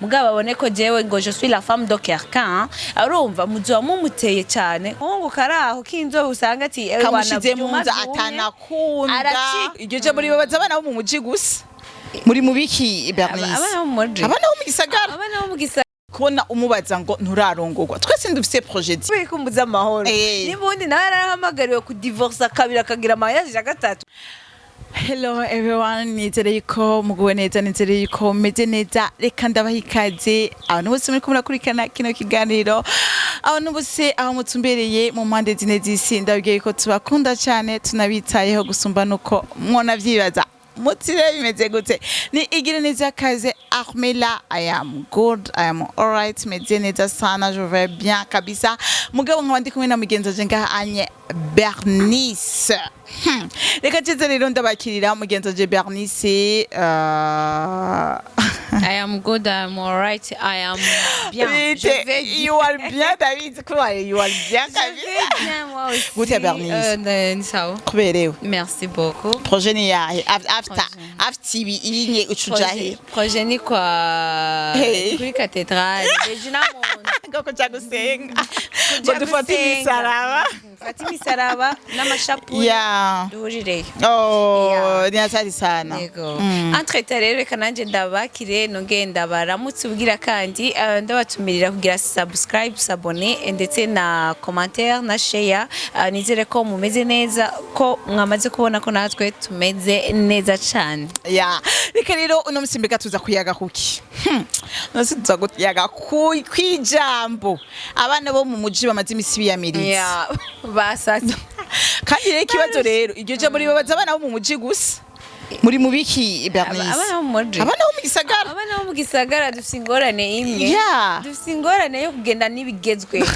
Mugabo babone ko jewe ngo je suis la femme de quelqu'un, urumva muzoba mumuteye cyane. Umuhungu karaho k'inzobe usanga ati "Ewe Kamushize wana, mu vyuma nzu vyumye." atanakunda. Aracika. Iryo jambo ribabaza abana bo mu muji gusa. Muri mubiki, Bernice? Abana bo mu muji. Abana bo mu gisagara. Abana bo mu gisagara. Kubona umubaza ngo nturarongorwa, twese dufise projet. Kumbuza amahoro. N'ubundi nawe yarahamagariwe kudivorsa kabiri, akagira mariage ya gatatu. Hello everyone, nizere yuko muguwe neza, nizere yuko meze neza. Reka ndabaha ikaze abantu bose muriko murakurikirana kino kiganiro, abantu bose aho mutumbereye mu mpande zine z'isi. Ndababwiye yuko tubakunda cyane, tunabitayeho gusumba nuko mwonavyibaza. Mutire bimeze gute? Ni igire neza kaze Armela. I am good, I am alright, meze neza sana, je vais bien kabisa. Mugabo nkaba ndi kumwe na mugenzi wanje ngaha anye Bernice. Reka nze rero ndabakirira mugenzi wanje Bernice. I am good, I am alright, I am bien. Je Bite, vais bien. you are bien, David, quoi, you are bien Je kabisa. vais bien, moi aussi. Gute, Bernice? Ni sawa. Kuberewe. Merci beaucoup. Projet ni yahe after after ibi inye ucujahe? Projet ni kwa Hey. kuri cathédrale. Regina Muntu. Ngo kuja gusenga, ngo Kuja dufate gusenga. imisaraba. Mfate imisaraba n'amashapure. Duhurireyo. Oh. Yeah. Ni hatari sana. Yego. Entre rero reka nanje ndabakire, nongeye ndabaramutse ubwira kandi ndabatumirira kugira subscribe, s'abonner, ndetse na commentaire na share. Nizere ko mumeze neza, ko mwamaze kubona ko natwe tumeze neza cyane. Ya, reka rero uno musi mbega tuza kuyaga kuki? Uno musi tuza kuyaga kwijambo abana bo mu muji bamaze imisi biyamiriza. Yeah, basatse. Kandi rero ikibazo rero, iryo jambo ribabaza abana bo mu muji gusa. Muri mubiki, Bernice? Abana bo mu muji. Abana bo mu gisagara. Abana bo mu gisagara dufite ingorane imwe. Dufite ingorane yo kugenda n'ibigezweho.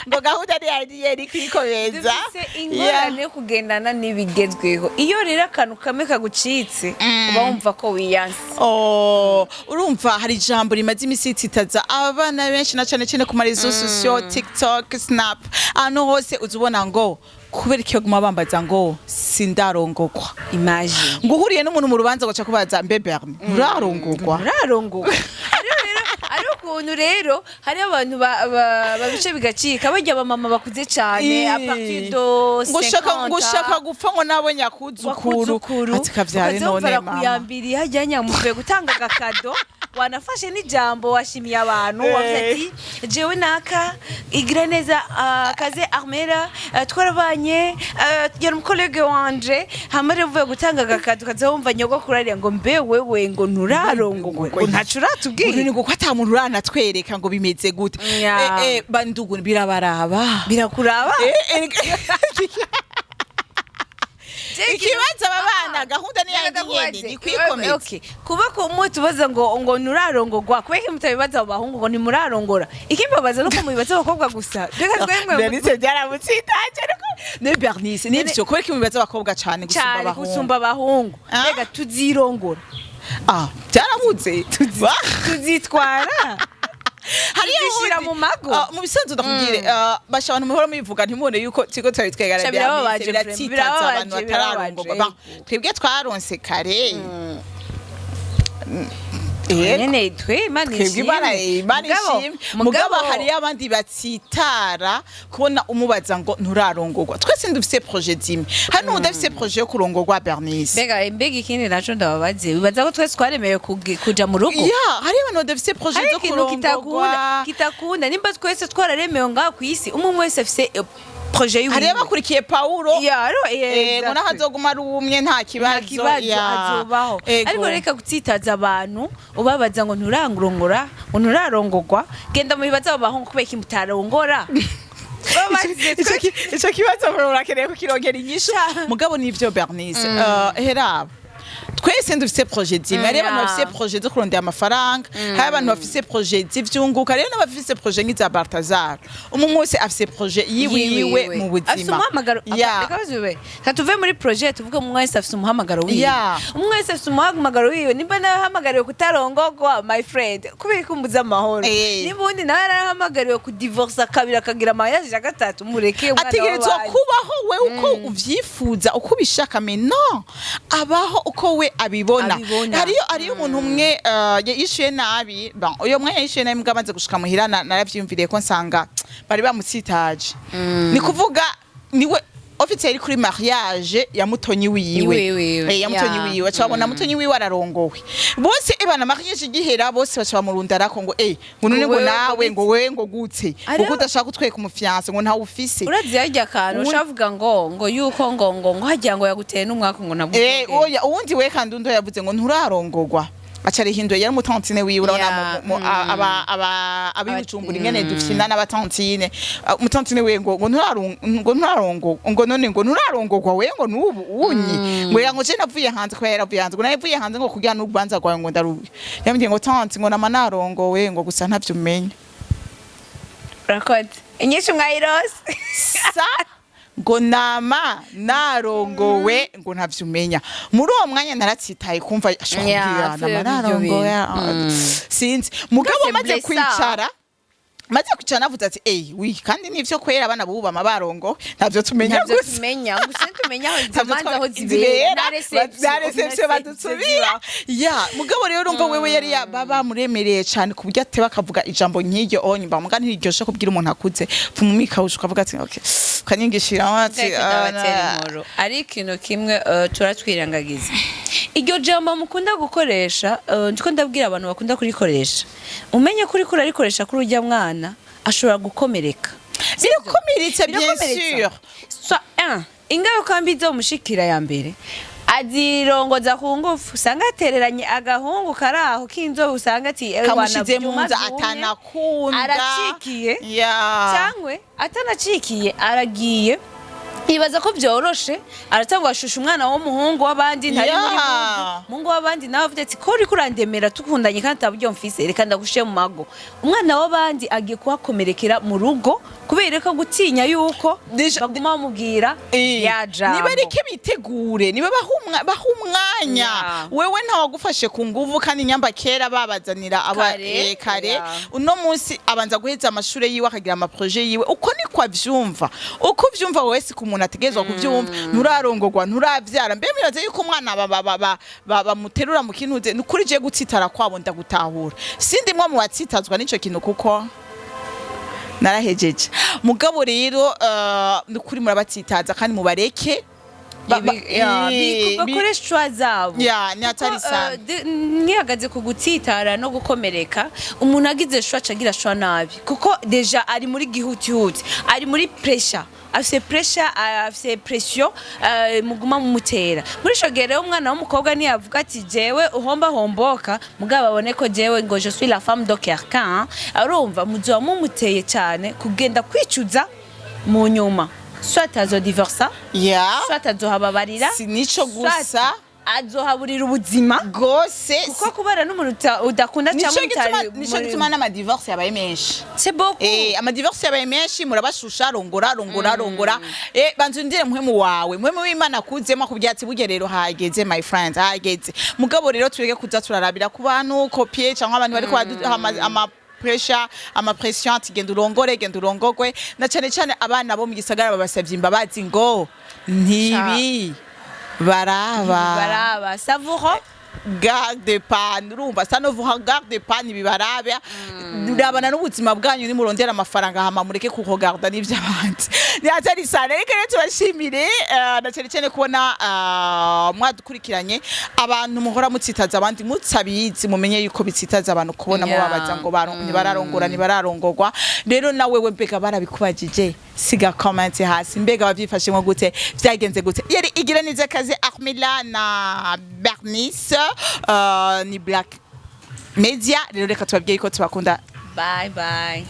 Ngo gahunda ni yari kwikomeza. Dufite ingorane yo kugendana n'ibigezweho. Iyo rero akantu kamwe kagucitse, uba wumva ko wiyanse. Oh, urumva hari ijambo rimaze imisi rititaza abana benshi, na cane cane ku ma réseaux sociaux, TikTok, Snap, ahantu hose uza ubona ngo kubera iki baguma bambaza ngo sindarongogwa. Imagine. Ngo uhuriye n'umuntu mu rubanza ngo aca kubaza: "Mbe Berni, nturarongogwa?" Urarongogwa. Hariho rero, hariho ukuntu rero hariho abantu babice bigacika, barya abamama bakuze cyane à partir de ngo ushaka 50. Ngo ushaka gupfa ngo nabo nyakuzukuru. Wakuzukuru. Ati kavyare ukaza wumva none mama. Arakuyambiriye hajya nyamuvuye gutanga agakado, wanafashe n'ijambo, washimiye abantu, wavuze ati: "Jewe naka igira neza, kaze Armera, twarabanye, yari umu collègue wanje." Hama rero uvuye gutanga agakado, ukaza wumva nyogokuru ariya ngo: "Mbe wewe ngo nturarongogwe, ngo ntaco uratubwiye?" Ngo ko ata muntu uranatwereka ngo bimeze gute? Bandugu, birabaraba. Birakuraba. Ikibazo aba bana, gahunda ni yandi nyene, ni kwikomeza. Okay. Kuba ko mutubaza ngo nturarongogwa, kubera ko mutabibaza abo bahungu ngo ntimurarongora? Ikimbabaza nuko mubibaza abakobwa gusa. Reka twemwe. Bernice byaramutsitaje, ariko ne Bernice, nivyo, kubera ko mubibaza abakobwa cane gusumba cyane abahungu. Gusumba abahungu. Ah. Reka tuzirongora. Ah, byarabuze. Tuzitwara. Hariyo Tuzishira ubundi- mu mago. Ah, mu bisanzwe ndakubwire, basha abantu muhora mubivuga, ntimubone yuko turiko turabitwegana. Sha, birababaje, biratsitaza birababaje, abantu batararongorwa. birababaje. Bon, twebwe twaronse kare. Yego. Nyene twe Imana Twebwe ishimwe. Imana ishimwe, mugabo hariyo abandi batsitara kubona umubaza ngo nturarongorwa. Twese dufise projet zimwe, hari n'uwudafise projet yo kurongorwa, Bernice. Mbega ikindi naco ndababaze, bibaza ko twese twaremewe kuja mu rugo? Ya, hariyo abantu badafise projet Hari zo ikintu kurongorwa. kitakunda nimba twese twararemewe ngaha ku isi, umwe umwe wese afise projet yiwe. Hariyo abakurikiye Paulo. Ya, ngo naho azoguma ari umwe, nta kibazo. Nta kibazo. Azobaho. Ariko reka gutsitaza abantu ubabaza ngo nturangurongora, ngo nturarongorwa. Genda mubibaze abo bahungu kubera iki mutarongora. Babaze. Ico kibazo urakeneye kukirongera inyishu. Mugabo nivyo, Bernice, heraba twese dufise projet zimwe. Hariyo abantu bafise projet zo kurondera amafaranga, hari abantu bafise projet z'ivyunguka, hariyo n'abafise projet nk'iza Baltazar. Umwe wese afise projet yiwiwe mu Afise buzima. umuhamagaro. Reka bazibe. Reka tuve muri projet, tuvuge umwe wese afise umuhamagaro wiwe. Umwe wese afise umuhamagaro wiwe. Nimba nahamagariwe kutarongorwa, my friend, kubera ko umbuza amahoro. Nimba uwundi nawe yarahamagariwe kudivorsa kabiri, akagira mariage ya gatatu, mureke umwana Ategerezwa w'abandi. kubaho we uko uvyifuza, uko ubishaka. Mais non, abaho uko we abibona. Abibona. Hariyo umuntu umwe yishuye nabi. Bon, uyo mwanya yishuye nabi, mbwa amaze gushika muhira naravyiyumviriye ko nsanga bari bamutsitaje. Ni kuvuga niwe officiel yari kuri mariage ya mutonyi wiwe. Wiwe. Eh, ya mutonyi wiwe. Baca babona mutonyi wiwe ararongowe bose, ebana mariage igihera bose baca bamurundarako ngo ngo none ngo Ngo wewe nawe ngo ngo wewe ngo gute, ngo udashaka kutwereka umufiancé, ngo ntawe ufise. Urazi yarya akantu ushavuga ngo yuko ngo hagira ngo yaguteye n'umwaka ngo nabwo. Oya, uwundi we kandi undi yavuze ngo nturarongogwa, aca arihinduye. Yari umutantine wiwe, urabona. Aba abibujumbura ingene dufyina n'abatantine. Ah, umutantine wiwe ngo ngo nturarongo, ngo none ngo nturarongogwa we, ngo nubu unyi ngo ya ngo je navuye hanze, kuba yaravuye hanze, ngo navuye hanze ngo kugira n'urubanza rwawe ngo ndarubi. Yambwiye ngo tante, ngo nama narongowe, ngo gusa ntavyo umenya. Urakoze, inyishu mwayirose. Sa ngo nama narongowe, ngo ntavyo umenya. Muri uwo mwanya naratsitaye kumva ashobora Yeah, kubwira nama apfuye ibyo narongowe. bintu. Sinzi, mugabo Byose maze blessa. kwicara navuze ati eh oui, kandi nivyo kwera, abana bubu bama barongo ntavyo tumenya Ntabyo gusa. tumenya gusa, tumenya aho izo Ntavyo manza aho zibera zibera na réception badusubira ya. Mugabo rero urumva wewe yari baba muremereye cyane ku buryo ateba akavuga ijambo nk'iryo onyumva muga ntiryoshe kubwira umuntu akuze. Pfumumika ukavuga ati okay, ukanyigishira ati Ndabatera inkuru, ari ikintu kimwe turatwirengagiza iryo jambo mukunda gukoresha. Ndiko ndabwira abantu bakunda kurikoresha, umenye ko uriko urarikoresha kuri urya mwana ashobora gukomereka. Birakomeretsa, bien Birakomeretsa. sûr. So, un, ingaruka mbi zo mushikira ya mbere, azirongoza ku ngufu, usanga atereranye agahungu kari aho k'inzobe, usanga ati "Eh, Kamushize mu wana, nzu vyuma vyumye." atanakunda. Aracikiye. Ya. Cyangwe atanacikiye, aragiye yibaza ko byoroshe, aratangwa ashusha umwana w'umuhungu w'abandi ntari muri muhungu w'abandi, nawe avuze ati ko uriko urandemera tukundanye kandi ataburyo mfise, reka ndagushe mu mago. Umwana w'abandi agiye kuhakomerekera mu rugo kubera ko gutinya yuko baguma bamubwira ya jambo. Nibareke bitegure, niba baha umwanya. Wewe ntawagufashe ku nguvu, kandi nyamba kera babazanira aba Kare, kare. Uno munsi abanza guheza amashure yiwe, akagira amaprojet yiwe, uko niko avyumva. Uko uvyumva wewe si ku muntu ategerezwa kuvyumva. Nturarongorwa, nturavyara, mbe mwibaze yuko umwana bamuterura mu kintuze? Ni ukuri je gutsitara kwabo ndagutahura, sindimwo mu batsitazwa n'ico kintu kuko narahejeje. Mugabo rero ni ukuri murabatsitaza kandi mubareke Bakore choix zabo. Ya, ni hatari Kuko, sana. Nkihagaze ku gutsitara no gukomereka, umuntu agize choix acagira choix nabi, kuko déjà ari muri gihutihuti, ari muri pressure, afise pressure, afise pression, muguma mumutera. Muri ico gihe rero umwana w'umukobwa ntiyavuga ati jewe uhomba homboka, mugabo abone ko jewe ngo je suis la femme de quelqu'un. Urumva muzoba mumuteye cyane kugenda kwicuza mu nyuma, soit azodivorsa, soit azohababarira, Si nico soit gusa. azohaburira ubuzima, Gose. kuko kubana n'umuntu udakunda Nico cyangwa gituma utari nico gituma n'amadivorce yabaye menshi. C'est beaucoup. Amadivorce yabaye menshi. Murabashusha rongora, rongora, rongora. Banza undire muhemu wawe, muhemu w'Imana akuzemo akubwira ati burya rero hageze, my friend, hageze. Mugabo rero tureke kuza turarabira ku bantu copier, cyangwa abantu bariko baraduha ama pressure, ama pression ati genda urongore, genda urongogwe. Na cyane cyane abana bo mu gisagara babasavye imbabazi ngo ntibi baraba. Baraba savoureux. Garde pas, urumva, ça ne vous regarde pas, ntibibarabe. Rabana n'ubuzima bwanyu, nimurondera amafaranga, hama mureke kuregarda n'ivy'abandi. Ni hatari sana. Reka rero tubashimire, na cyane cyane kubona mwadukurikiranye. Abantu muhora mutsitaza abandi mutabizi, mumenye yuko bitsitaza abantu kubona mubabaza ngo ntibararongora, ntibararongorwa. Rero nawe we, mbega barabikubajije? Siga comment hasi, mbega wavyifashemwo gute? Vyagenze gute? Yari igira neza kazi Armila na Bernice, ni Black Media. Rero reka tubabwiye ko tubakunda. Bye bye.